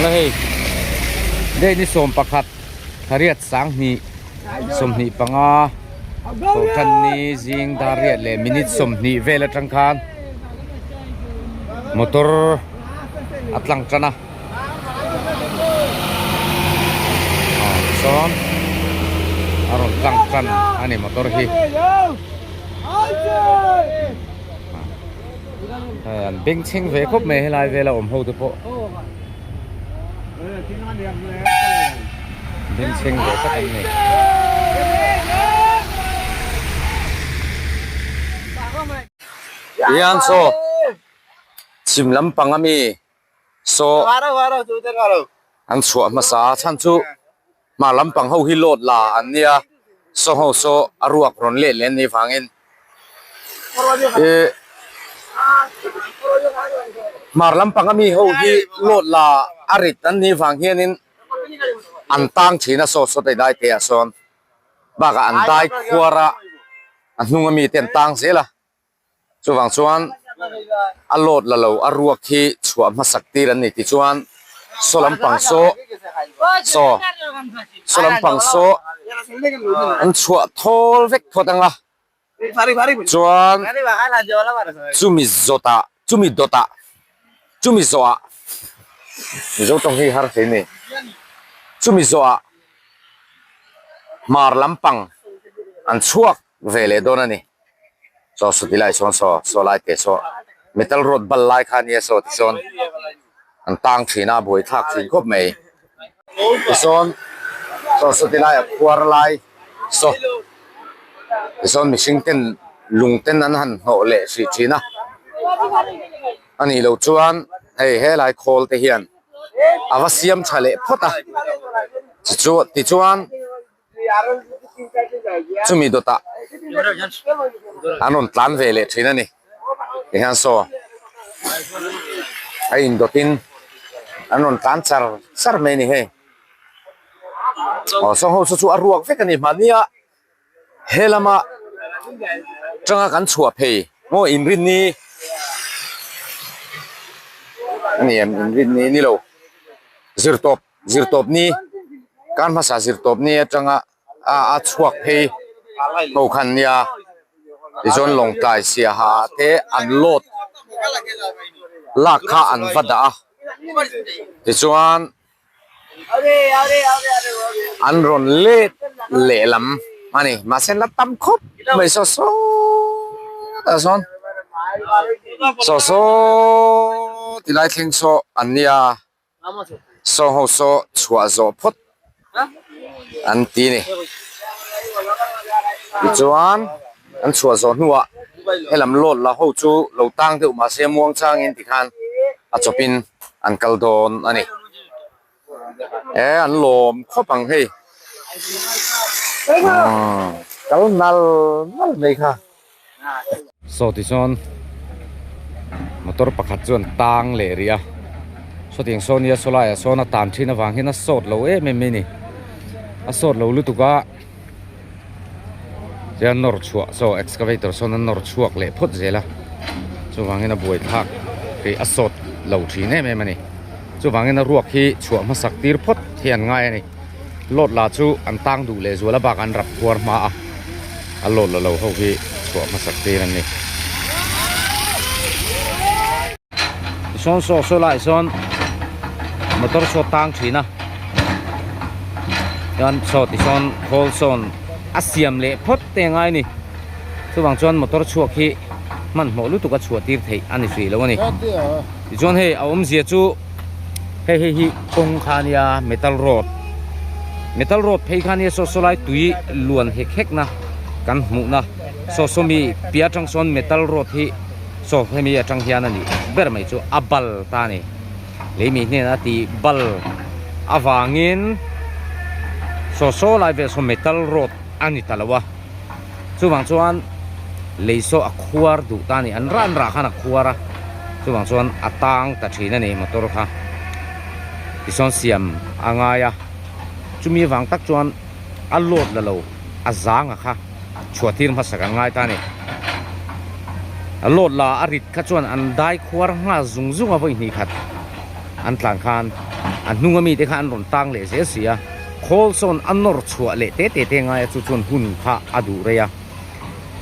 La hei date ni 11 thariat 20 25 thawhtan ni zing dar riat leh minute 20 vel atang khan motor a tlang tan a sawn a rawn tlang tan a ni motor hi. An bengchheng ve khawp mai helai vela awm ho te pawh bengchheng ve tak an ni. Tihian saw chhim lampang ami saw an chhuah hmasa a chhan chu hmar lampang ho hi load la an nia saw ho saw a ruak rawn let leh an nih vangin ih hmar lampang ami ho hi load la a rit an nih vang hianin an tang thin a saw saw te dai te ah sawn bakah an dai khuar a a hnung ami te an tang zel a. Chuvang chuan a load la lo a ruak hi chhuah hmasak tir an ni tichuan saw lampang saw saw saw lampang saw an chhuah thawl vek phawt ang a chuan chumi zawtah chumi dawtah chumi zawhah Mizo tawng hi har thei ni chumi zawhah hmar lampang an chhuak ve leh dawn a ni. Saw saw ti lai sawn saw saw lai te saw metal rod bal lai kha ania saw ti sawn an tang thin a buai thlak thin khawp mai tisawn saw saw ti lai a khuar lai saw tisawn mihring ten lung ten an han hnawh leh hrih thin a a nih loh chuan hei helai khawl te hian a va siam tha leh phawt a tichuan. Chumi dawtah an rawn tlan ve leh thin a ni. Tihian saw a indawtin an rawn tlan char char mai a ni hei. Aw saw ho saw chu a ruak vek a ni mahnia he lama tanga kan chhuah phei maw inrinni a ni em inrinni ni lo zirtawp. Zirtawpni kan hmasa zirtawpni atanga a a chhuak phei ho khan nia tichuan lawngtlai siaha ah te an load lak kha an va dah a tichuan an rawn let lehlam a ni mahse la tam khawp mai saw sawt ah sawn saw saw ti lai thleng saw an nia. Saw ho saw chhuah zawh phawt an ti a ni. Tichuan an chhuah zawh hnuah helam load la ho chu lo tang deuh mahse muang changin tikhan a chawpin an kal dawn a ni. E an lawm khawp ang hei. Kal nal nal mai kha. Saw tichuan motor pakhat chuan tang leh rih a sawtiang saw nia saw laiah sawn a tan thin avang hian a sawt lo em em mai a ni a sawt lo lutuk a chuan nawr chhuah saw excavator sawn a nawr chhuak leh phawt zel a chuvangin a buai thlak hi a sawt lo thin em em a ni chuvangin a ruak hi chhuah hmasak tir phawt hi an ngai a ni. Load la chu an tang duh leh zual a bak an rap khuar hma a, a load la lo ho hi chhuah hmasak tir an ni. Tisawn saw saw lai sawn motor saw tang thin a, chuan saw tisawn khawl sawn a siam leh phawt te a ngai a ni. Chuvang chuan motor chhuak hi hmanhmawh lutuk a chhuah tir theih a ni hrih lo a ni. Tichuan hei a awmzia chu. Hei hei hi kawng kha a nia metal road metal road phei kha nia saw saw lai tui luan hek hek na kan hmuh na saw saw mi piah atang sawn metal road hi saw hemi atang hian a nih ber mai chu a bal ta a ni lei mi hnenah a tih bal avangin saw saw lai vel saw metal road a ni ta lo a chuvang chuan lei saw a khuar duh ta a ni an ran rah khan a khuar a chuvang chuan a tang ta thin a ni motor kha tichuan siam a ngai a chumi avang tak chuan a load la lo a zang a kha chhuah tir hmasak an ngai ta a ni a load la a rit kha chuan an dai khuar nghal zung zung a vawi hnih khat an tlan khan. A hnung ami te kha an rawn tang leh zel si a, khawl sawn a nawr chhuah leh te te te ngai a chu chuan hun kha a duh rei a.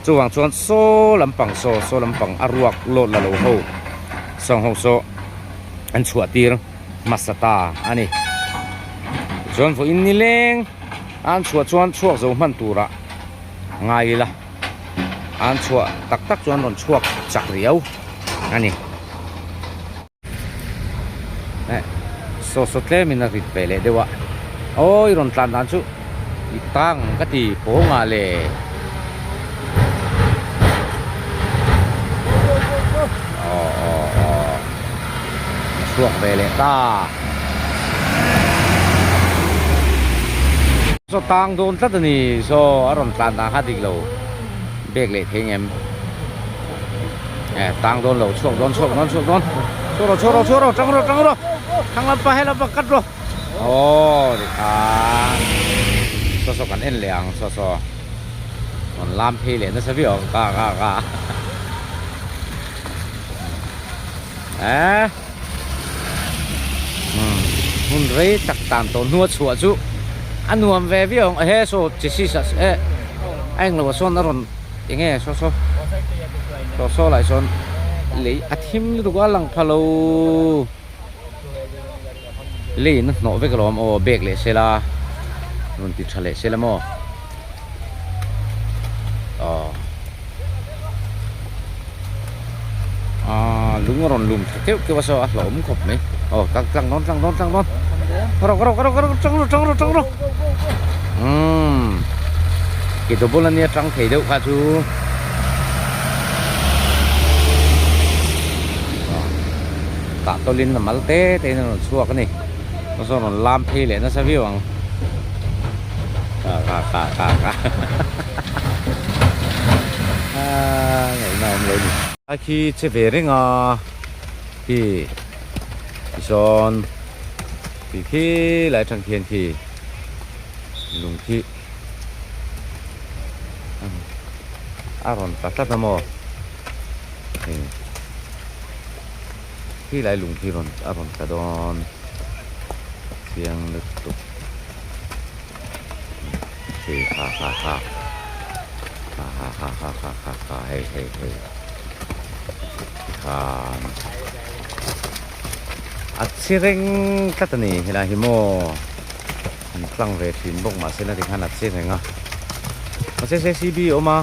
Chuvang chuan saw lampang saw, saw lampang a ruak lawt la lo ho sawng ho saw an chhuah tir hmasa ta a ni. Tichuan vawiin nileng a an chhuah chuan chhuak zo hman turah ngai ila an chhuah tak tak chuan rawn chhuak chak riau a ni. Eh saw saw tlem in a rit ve leh deuh a awi rawn tlan dan chu i tang ka ti pawng ah le aw aw aw a chhuak ve leh ta saw tang dawn tlat a ni saw a rawn tlan dan kha dik lo bek leh thei ngem. Eh, tang dawn lo, chhuak dawn, chhuak dawn, chhuak dawn. Chhuak rawh, chhuak rawh, chhuak rawh, tang rawh, tang rawh. Thang lampa, he lampa, cut rawh. Oh, tikhan. Saw saw kan en leh ang, saw saw. Rawn lam phei leh nasa viau ang, ka, ka, ka. Eh. Hmm, hun rei tak tan tawh hnua chhuah chu a nuam ve viau ang. Ehe, saw chi si sa, eh. A englo ah sawn a rawn Enge saw saw saw saw lai sawn lei a thim lutuk a lang pha lo lei in a hnawh vek alawm aw bag leh sela rawn ti tha leh sela maw aw ah lung a rawn lum tha keuh keuh a saw a hlauhawm khawp mai aw tlang tlang dawn tlang dawn tlang dawn rawh rawh rawh rawh tang rawh tang rawh tang rawh umm ke double ania tang thei deuh kha chu tah tawlin a mal te te in a rawn chhuak a ni a sawn rawn lam phei leh nasa viau ang ka ka ka ka ka aaa ngaihna awm lo a ni. A khi che ve reng a khi tisawn tih khi lai atang khian khi lung khi a rawn tla tlat a maw hei khi lai lung khi rawn a rawn tla dawn chiang lutuk khi ha ha ha ha ha ha ha ha ha ha hei hei hei tikhan. A chi reng tlat a ni helai hi maw an tlang ve thin bawk mahse na tikhan a chi reng a mahse JCB a awm a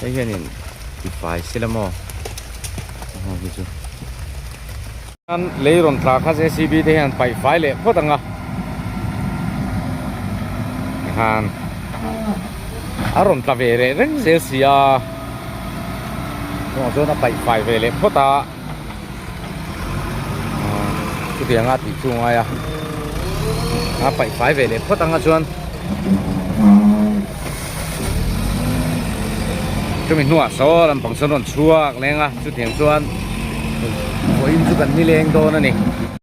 hei hianin tifai sila maw heng ho hi chu an lei rawn tla kha JCB te hian paih fai leh phawt ang a tikhan a rawn tla ve reh reng zel si a chungah chuan a paih fai ve leh phawt a. Chutianga tih chu ngai a a paih fai ve leh phawt anga chuan chumi hnuah saw lampang sawn rawn chhuak leng a chutiang chuan vawiin chu kan nileng dawn a ni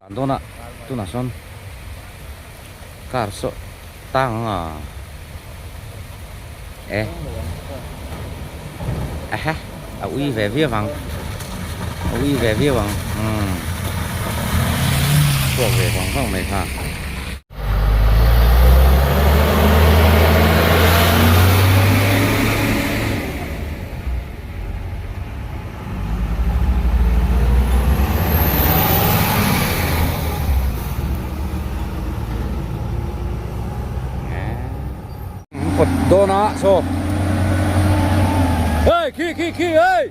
dan dawnah tunah sawn car saw tang anga e aha a ui ve viau ang a ui ve viau ang umm chhuak ve vang vang mai kha. Kawt dawn a saw hey khi khi khi hey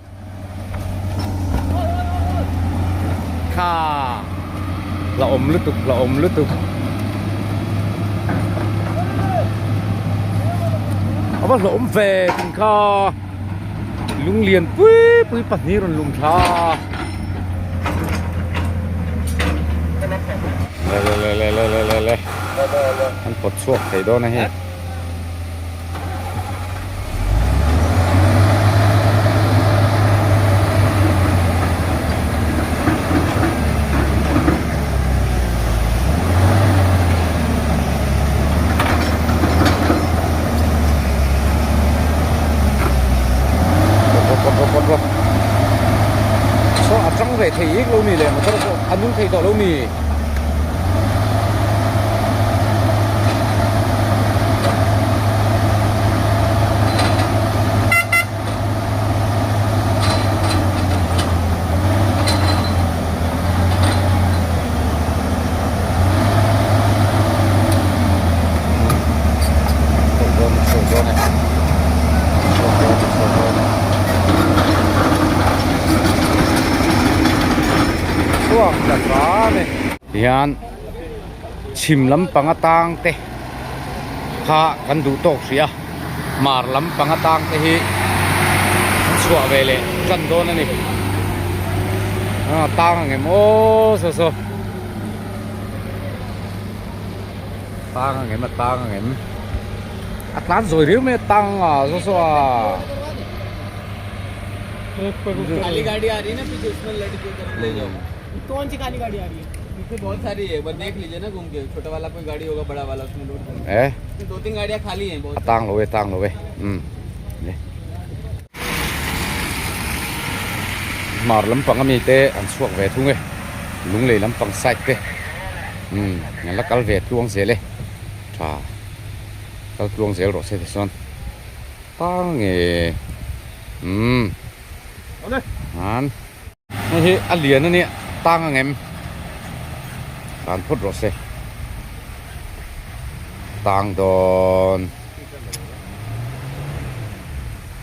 kha la awm lutuk la awm lutuk a va hlawm ve tih kha lung lian pui pui pahnih rawn lum thla le le le le le le le an pawt chhuak thei dawn a hei. Saw a tang ve thei ik lo mi le motor pawh a nung thei tawh lo mi. Tihian chhim lampang atang te kha kan duh tawk hrih a, hmar lampang atang te hi an chhuah ve leh tan dawn a ni. Tang ang em aw saw saw. Tang ang em a tang ang em. A tlan zawi riau mai a tang a saw saw a. काली गाड़ी आ रही है ना पीछे उसमें लड़की उधर ले जाओ कौन सी काली गाड़ी आ रही है पीछे बहुत सारी है एक बार देख लीजिए ना घूम के छोटा वाला कोई गाड़ी होगा बड़ा वाला उसमें लोड कर Eh दो तीन गाड़ियाँ खाली हैं बहुत a tang lo e tang lo e um le hmar lampang ami te an chhuak ve thung e lunglei lampang side te um an la kal ve tluang zel e tha kal tluang zel rawh se tichuan Tang nge umm an hei hi a lian a nia tang ang em tan phawt rawh se tang dawn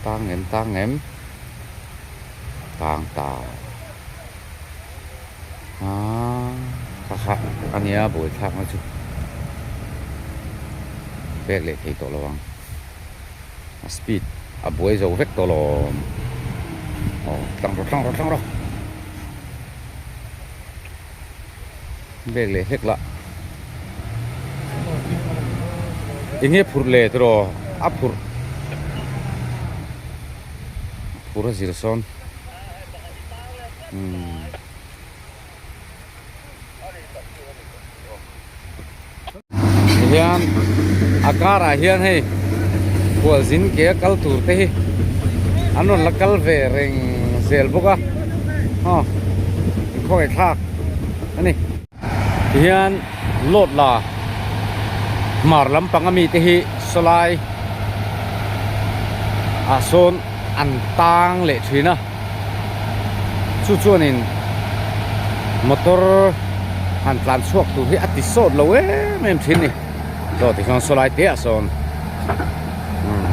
tang em tang em tang ta aaa kha kha a nia buaithlak na chu pek leh thei tawh lo ang. A speed a buai zo vek tawh lawm. Aw tlang rawh tlang rawh tlang rawh. Bag leh hlek lah. Enge phurh leh tiraw a phurh phurh a zir sawn. Umm. Tihian a karah hian hei khualzin ke a kal tur te hi an rawn la kal ve reng zel bawk a aw khawngaih thlak a ni. Tihian load la hmar lampang ami te hi sawlai ah sawn an tang leh thin a. Chu chuanin motor han tlan chhuak tur hi a ti sawt lo em em thin ni. Chaw ti chuan sawlai te ah sawn umm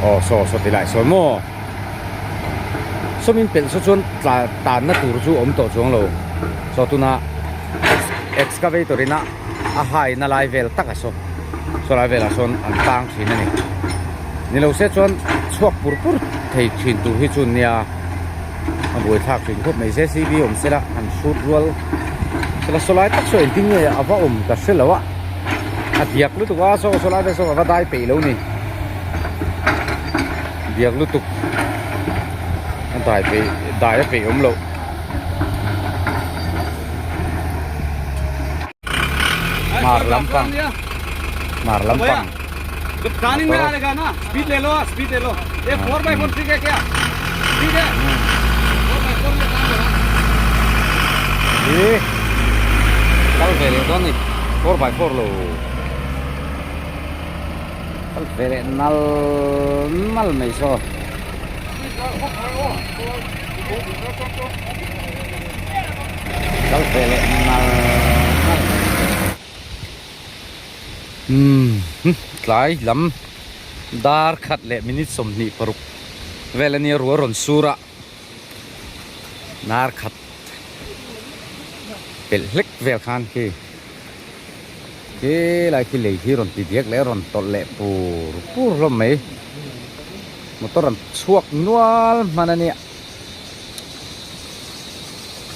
aw saw saw ti lai sawn maw sawmin pelh saw chuan tla tanna tur chu awm tawh chuang lo. Chaw tuna excavator ina a haina lai vel tak a saw sawlai velah sawn an tang thin a ni. Ni lo se chuan chhuak pur pur thei thin tur hi chu nia a buai thlak thin khawp mai jcb awm sela han hrut rual sela sawlai tak saw engtin nge a va awm ka hre lo a a diak lutuk a saw sawlai te saw a va dai peih lo ni diak lutuk a dai peih dai a peih awm loh. Hmar lampang hmar lampang hi kal ve leh dawn a ni 4x4 lo kal ve leh nal nal mai saw. Kal ve leh nal nal mai. Umm tlai lam dar khat leh minute 26 vel ania ruah rawn sur a dar khat pelh hlek vel khan khi helai khi lei khi rawn ti diak leh rawn tawlh leh pur pur hlawm mai motor an chhuak nual hman ania.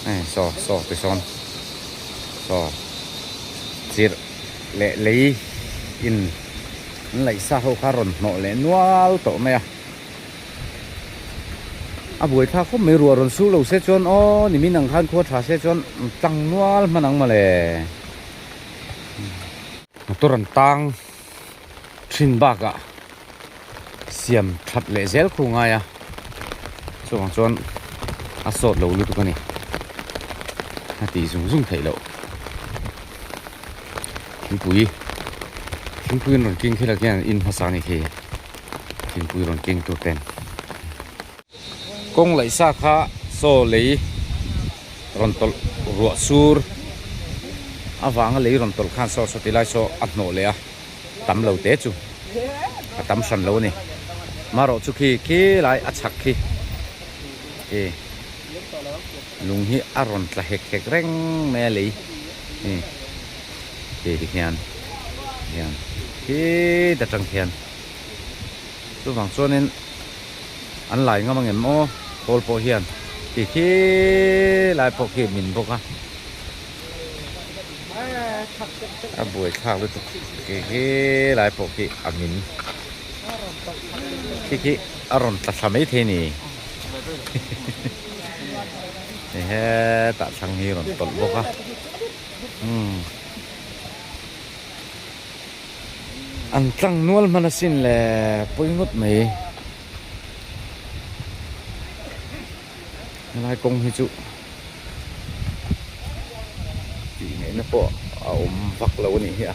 Hei saw saw ti sawn saw chirh leh lei in an laih sa ho kha rawn hnawh leh nual tawh mai a a buai thlak khawp mai ruah rawn sur lo se chuan aw nimin ang khan khua tha se chuan tlang nual hman ang mawle motor an tang thin bakah. Siam that leh zel khu ngai a chuvang chuan a sawt lo lutuk a ni a tih zung zung theih loh thingpui thingpui an rawn keng khi lah khian in hmasa a ni khi thingpui rawn keng tur ten kawng laih sa kha saw lei rawn tawlh ruah sur avanga lei rawn tawlh khan saw saw ti lai saw a hnawh leh a. Tam lo te chu a tam hran lo a ni. Marawh chu khi khi lai a chhak khi khi. Lung hi a rawn tla hek hek reng mai a lei hei khi ti khian hian khit atang khian chuvang chuanin an lai ngam ang em aw khawl pawh hian ti khi lai pawh khi min bawk a a buai thlak lutuk khi khi lai pawh khi a min khi khi a rawn tla thla maithei a ni. Hei hetah thlang hi rawn tawlh bawk a umm an tlang nual hman asin le pawi ngawt mai helai kawng hi chu tih ngaihna pawh a awm vak lo a nih hi a.